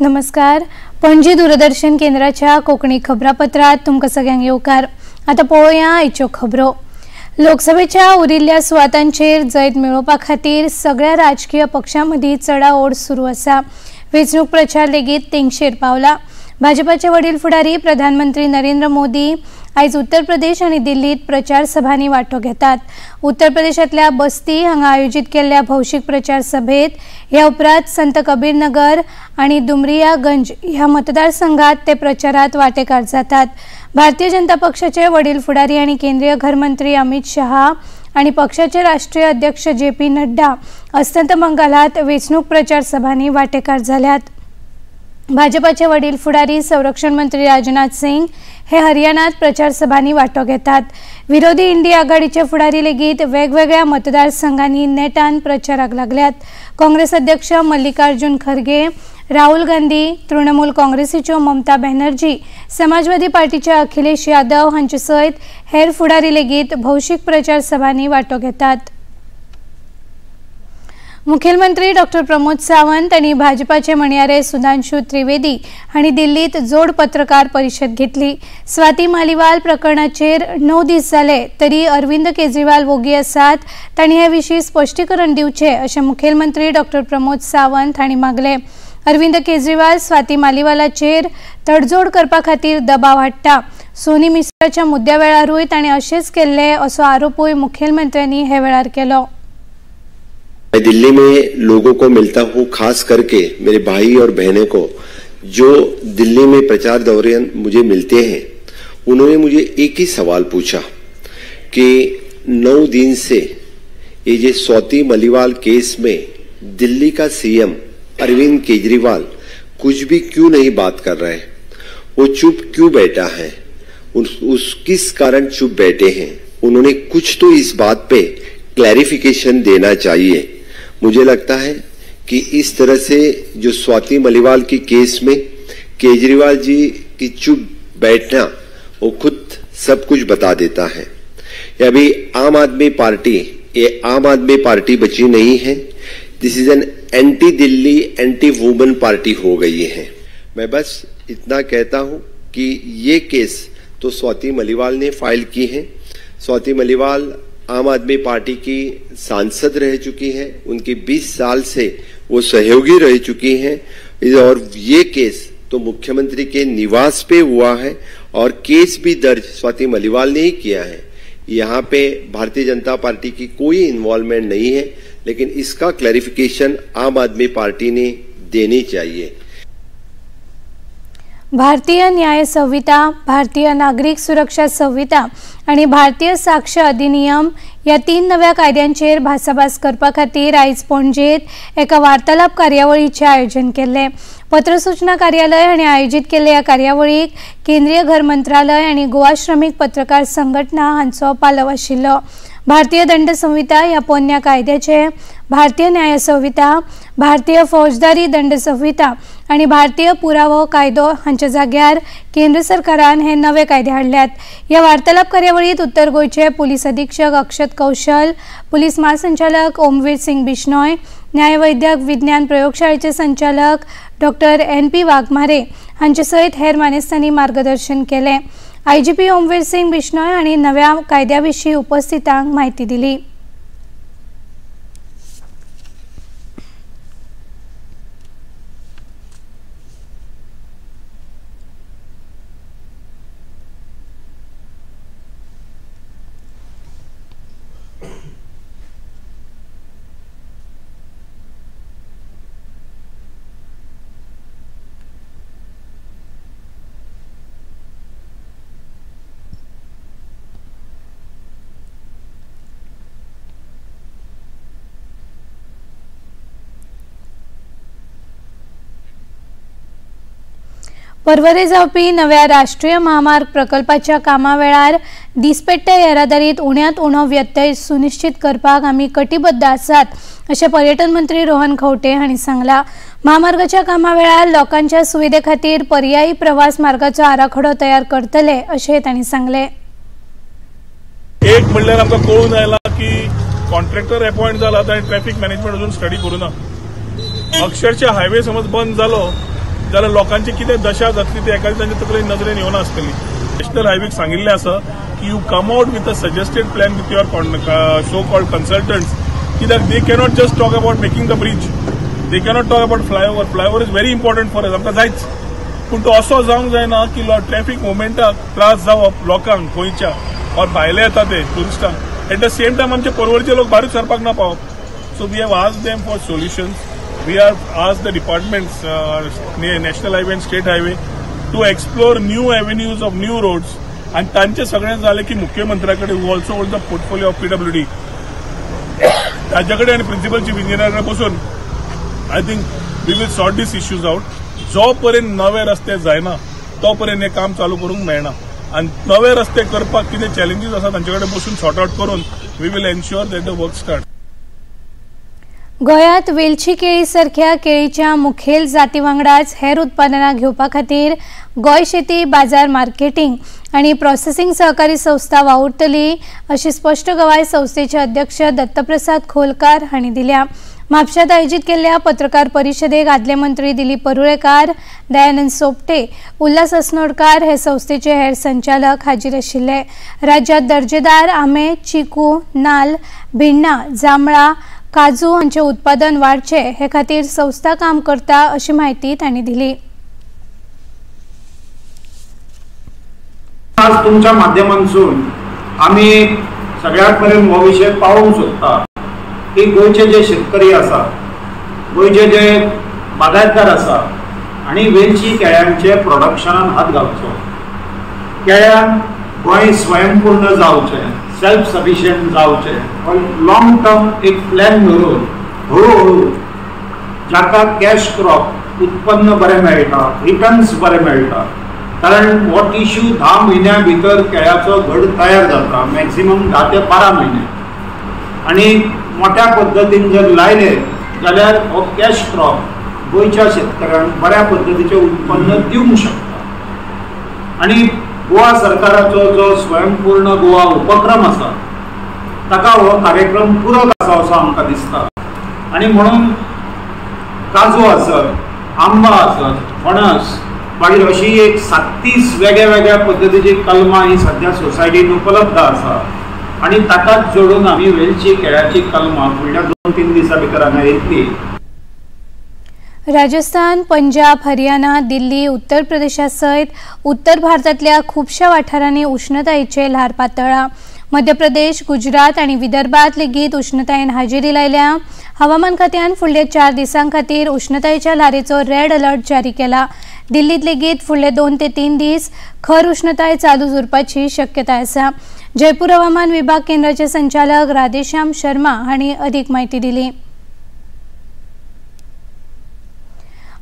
नमस्कार, पणजी दूरदर्शन केंद्राच्या कोंकणी खबरापत्रात तुमकां सगळ्यांक येवकार। आतां पळोवया आयच्यो खबरो। लोकसभेच्या उरिल्ल्या सुवातांचेर जैत मेळोवपा खातीर सगळ्या राजकीय पक्षां मदीं चडाओड सुरू आसा। वेंचणूक प्रचार लेगीत तेंगशेर पावला। भाजपाचे वडील फुडारी प्रधानमंत्री नरेंद्र मोदी आयज उत्तर प्रदेश आनी दिल्लीत प्रचार सभांनी वांटो घेतात। उत्तर प्रदेशांतल्या बस्ती हांगा आयोजीत केल्ल्या भौशीक प्रचार सभेत ह्या उपरांत संत कबीर नगर आनी दुमरियागंज ह्या मतदारसंघात ते प्रचारात वांटेकार जातात। भारतीय जनता पक्षाचे वडील फुडारी आनी केंद्रीय घरमंत्री अमित शहा आनी पक्षाचे राष्ट्रीय अध्यक्ष जे पी नड्डा अस्तंत बंगालात वेंचणूक प्रचार सभांनी वांटेकार जाल्यात। भाजपाचे वडील फुडारी संरक्षण मंत्री राजनाथ सिंग हे हरियाणात प्रचार सभांनी वांटो घेतात। विरोधी इंडिया आघाडीचे फुडारी लेगीत वेगवेगळ्या मतदारसंघांनी नेटान प्रचाराक लागल्यात। काँग्रेस अध्यक्ष मल्लिकार्जुन खरगे, राहुल गांधी, तृणमूल काँग्रेसीच्यो ममता बॅनर्जी, समाजवादी पार्टीचे अखिलेश यादव हांचे सयत हेर फुडारी लेगीत भौशीक प्रचार सभांनी वांटो घेतात। मुखेलमंत्री डॉक्टर प्रमोद सावंत आनी भाजपाचे म्हणयारे सुधांशु त्रिवेदी हांणी दिल्लीत जोड पत्रकार परिशद घेतली। स्वाती मालिवाल प्रकरणाचेर 9 दीस जाले तरी अरविंद केजरीवाल वोगी आसात, तांणी हे विशीं स्पश्टीकरण दिवचें अशें मुखेलमंत्री डॉक्टर प्रमोद सावंत हांणी मागलें। अरविंद केजरीवाल स्वाती मालिवालाचेर तडजोड करपा खातीर दबाव हाडटा। सोनी मिश्राच्या मुद्द्या वेळारूय ताणें अशेंच केल्लें असो आरोपूय मुखेलमंत्र्यांनी हे वेळार केलो। मैं दिल्ली में लोगों को मिलता हूं, खास करके मेरे भाई और बहनों को जो दिल्ली में प्रचार दौरान मुझे मिलते हैं। उन्होंने मुझे एक ही सवाल पूछा कि 9 दिन से ये जो स्वाति मलिवाल केस में दिल्ली का सीएम अरविंद केजरीवाल कुछ भी क्यों नहीं बात कर रहे हैं, वो चुप क्यों बैठा है, उस किस कारण चुप बैठे हैं, उन्होंने कुछ तो इस बात पे क्लैरिफिकेशन देना चाहिए। मुझे लगता है कि इस तरह से जो स्वाति मलिवाल की केस में केजरीवाल जी की चुप बैठना वो खुद सब कुछ बता देता है। अभी आम आदमी पार्टी, ये आम आदमी पार्टी बची नहीं है। This is an anti Delhi, anti woman party हो गई है। मैं बस इतना कहता हूं कि ये केस तो स्वाति मलिवाल ने फाइल की है। स्वाति मलिवाल आम आदमी पार्टी की सांसद रह चुकी हैं, उनकी 20 साल से वो सहयोगी रह चुकी हैं और ये केस तो मुख्यमंत्री के निवास पे हुआ है और केस भी दर्ज स्वाति मलिवाल ने ही किया है। यहाँ पे भारतीय जनता पार्टी की कोई इन्वॉल्वमेंट नहीं है, लेकिन इसका क्लैरिफिकेशन आम आदमी पार्टी ने देनी चाहिए। भारतीय न्याय संहिता, भारतीय नागरिक सुरक्षा संहिता आनी भारतीय साक्ष अधिनियम ह्या 3 नव्या कायद्यांचेर भासाभास करपा खातीर आयज पणजेत एका वार्तालाप कार्यावळीचें आयोजन केल्लें। पत्रसूचना कार्यालय हांणी आयोजीत केल्ले ह्या कार्यावळीक केंद्रीय घर मंत्रालय आनी गोवा श्रमीक पत्रकार संघटना हांचो पालव आशिल्लो। भारतीय दंड संहिता ह्या पोन्न्या कायद्याचे भारतीय न्याय संहिता, भारतीय फौजदारी दंड संहिता आनी भारतीय पुरावो कायदो हांच्या जाग्यार केंद्र सरकारान हे नवे कायदे हाडल्यात। ह्या वार्तालाप कार्यावळीत उत्तर गोंयचे पुलीस अधीक्षक अक्षत कौशल, पुलीस महासंचालक ओमवीर सिंग बिश्नोय, न्यायवैद्यक विज्ञान प्रयोगशाळेचे संचालक डॉक्टर एन.पी. वाघमारे हांचे सयत हेर मानेस्तांनी मार्गदर्शन केलें। आयजीपी ओमवीर सिंग बिश्नोय हांणी नव्या कायद्या विशीं उपस्थितांक म्हायती दिली। पर्वरे जावपी नव्या राष्ट्रीय महामार्ग प्रकल्पाच्या कामा वेळार दिसपेट्ट्या येरादारीत उण्यांत उणो व्यत्यय सुनिश्चित करपाक आमी कटिबद्ध आसात अशें पर्यटन मंत्री रोहन खंवटे हांणी सांगलां। महामार्गाच्या कामा वेळार लोकांच्या सुविधे खातीर पर्यायी प्रवास मार्गाचो आराखडो तयार करतले अशें तांणी सांगलें। एक म्हणल्यार आमकां कळून आयलां की कॉन्ट्रॅक्टर अपॉयंट जाला आनी ट्रॅफिक मॅनेजमेंट अजून स्टडी करूं ना। अक्षरशः हायवे समज बंद जालो जाल्यार लोकांची कितें दशा जातली ती एकादी तांच्या तकलेन नजरेन येवना आसतली. नॅशनल हायवेक सांगिल्लें आसा की you come out with a suggested plan with your so called consultants, कित्याक they cannot just talk about making the bridge, they cannot talk about flyover. Flyover is very important for us, आमकां जायच, पूण तो असो जावंक जायना की traffic मुवमेंटाक त्रास जावप लोकांक गोंयच्या और भायले येता ते ट्युरिस्टांक, एट the same time आमचे परवरचे लोक भायर सरपाक ना पावप. So we have asked them for solutions. We have asked the departments, national highway and state highway, to explore new avenues of new roads. आनी तांचे सगळें जालें की मुख्यमंत्र्या कडेन, who also hold the portfolio of PWD, ताच्या कडेन आनी principal chief इंजिनियरा कडेन बसून I think we will sort these issues out. जो पर्यंत नवे रस्ते जायना तो पर्यंत हें काम चालू करूंक मेळना आनी नवे रस्ते करपाक कितें चॅलेंजीस आसा तांचे कडेन बसून सॉर्ट आउट करून we will ensure that the work start. गोंयांत वेलची केळी सारख्या केळीच्या मुखेल जाती वांगडाच हेर उत्पादनां घेवपा खातीर गोंय शेती बाजार मार्केटिंग आनी प्रोसेसिंग सहकारी संस्था वावुरतली अशी स्पश्ट गवाय संस्थेचे अध्यक्ष दत्तप्रसाद खोलकार हांणी दिल्या. म्हापशांत आयोजीत केल्ल्या पत्रकार परिशदेक आदले मंत्री दिलीप परुळेकार, दयानंद सोपटे, उल्हास अस्नोडकार हे संस्थेचे हेर संचालक हाजीर आशिल्ले. राज्यांत दर्जेदार आंबे, चिकू, नाल, भिण्णां, जांबळां, काजू हांचे उत्पादन वाडचे हे खातीर संस्था काम करता अशी म्हायती तांणी दिली. आज तुमच्या माध्यमांतून आमी सगळ्या पर्यंत हो विशय पावोवंक सोदता की गोंयचे जे शेतकरी आसा, गोंयचे जे बागायतदार आसा आनी वेलची केळ्यांचे प्रोडक्शनान हात घालचो. केळ्यान गोंय स्वयंपूर्ण जावचें, सेल्फ सफिशियंट जावचें, लॉंग टर्म एक प्लॅन धरून हळूहळू जाका कॅश क्रॉप उत्पन्न बरें मेळटा, रिटर्न्स बरें मेळटा, कारण हो टिश्यू 10 म्हयन्या भितर केळ्याचो घड तयार जाता, मॅक्सिमम 10 ते 12 म्हयने, आनी मोठ्या पद्दतीन जर लायले जाल्यार हो कॅश क्रॉप गोंयच्या शेतकऱ्यांक बऱ्या पद्दतीचें उत्पन्न दिवंक शकता. आनी गोवा सरकाराचो जो स्वयंपूर्ण गोवा उपक्रम आसा ताका हो कार्यक्रम पूरक आसा असो आमकां दिसता. आनी म्हणून काजू आसत, आंबा आसत, फणस, मागीर अशी एक 37 वेगळ्या वेगळ्या पद्दतीची कलमां ही सद्या सोसायटीन उपलब्ध आसा आनी ताकाच जोडून आमी वेलची केळ्याची कलमां फुडल्या 2-3 दिसां भितर हांगा येतली. राजस्थान, पंजाब, हरियाणा, दिल्ली, उत्तर प्रदेशा सयत उत्तर भारतांतल्या खुबश्या वाठारांनी उष्णतायेचें ल्हार पातळ्ळां. मध्य प्रदेश, गुजरात आनी विदर्भात लेगीत उष्णतायेन हाजेरी लायल्या. हवामान खात्यान फुडल्या 4 दिसां खातीर उष्णतायेच्या ल्हारेचो रेड अलर्ट जारी केला. दिल्लीत लेगीत फुडले 2 ते 3 दीस खर उष्णताय चालू उरपाची शक्यताय आसा. जयपूर हवामान विभाग केंद्राचे संचालक राधेश्याम शर्मा हांणी अधिक म्हायती दिली.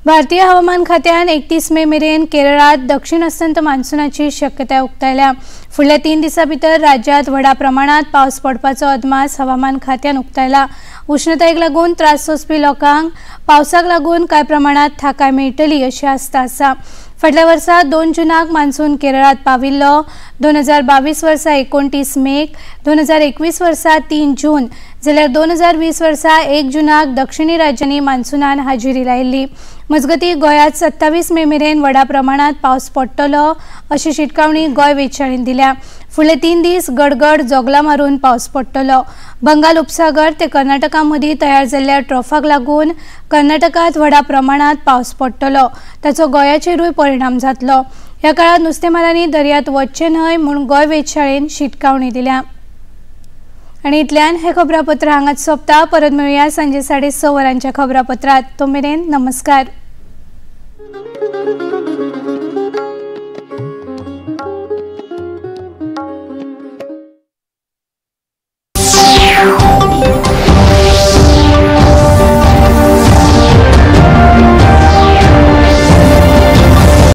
भारतीय हवामान खात्यान 31 मे मेरेन केरळात दक्षिण अस्तंत मान्सूनाची शक्यताय उक्तायल्या. फुडल्या 3 दिसां भितर राज्यांत व्हडा प्रमाणात पावस पडपाचो अदमास हवामान खात्यान उक्तायला. उष्णतायेक लागून त्रास सोंसपी लोकांक पावसाक लागून कांय प्रमाणात थाकाय मेळटली अशी आस्त आसा. फाटल्या वर्सा 2 जूनाक मान्सून केरळात पाविल्लो. 2022 वर्सा 29 मेक, 2021 वर्सा 3 जून जाल्यार 2020 वर्सा 1 जूनाक दक्षिणी राज्यांनी मान्सूनान हाजेरी लायिल्ली. मजगतीं गोंयांत 27 मे मेरेन व्हडा प्रमाणात पावस पडटलो अशी शिटकावणी गोंय वेधशाळेन दिल्या. फुडले 3 दीस गडगड जोगलां मारून पावस पडटलो. बंगाल उपसागर ते कर्नाटका मदीं तयार जाल्ल्या ट्रॉफाक लागून कर्नाटकांत व्हडा प्रमाणात पावस पडटलो. ताचो गोंयाचेरूय परिणाम जातलो. ह्या काळांत नुस्तेमारांनी दर्यांत वचचें न्हय म्हूण गोंय वेधशाळेन शिटकावणी दिल्या. आनी इतल्यान हें खबरापत्र हांगाच सोंपता. परत मेळुया सांजे 6:30 वरांच्या खबरापत्रांत. तो मेरेन नमस्कार.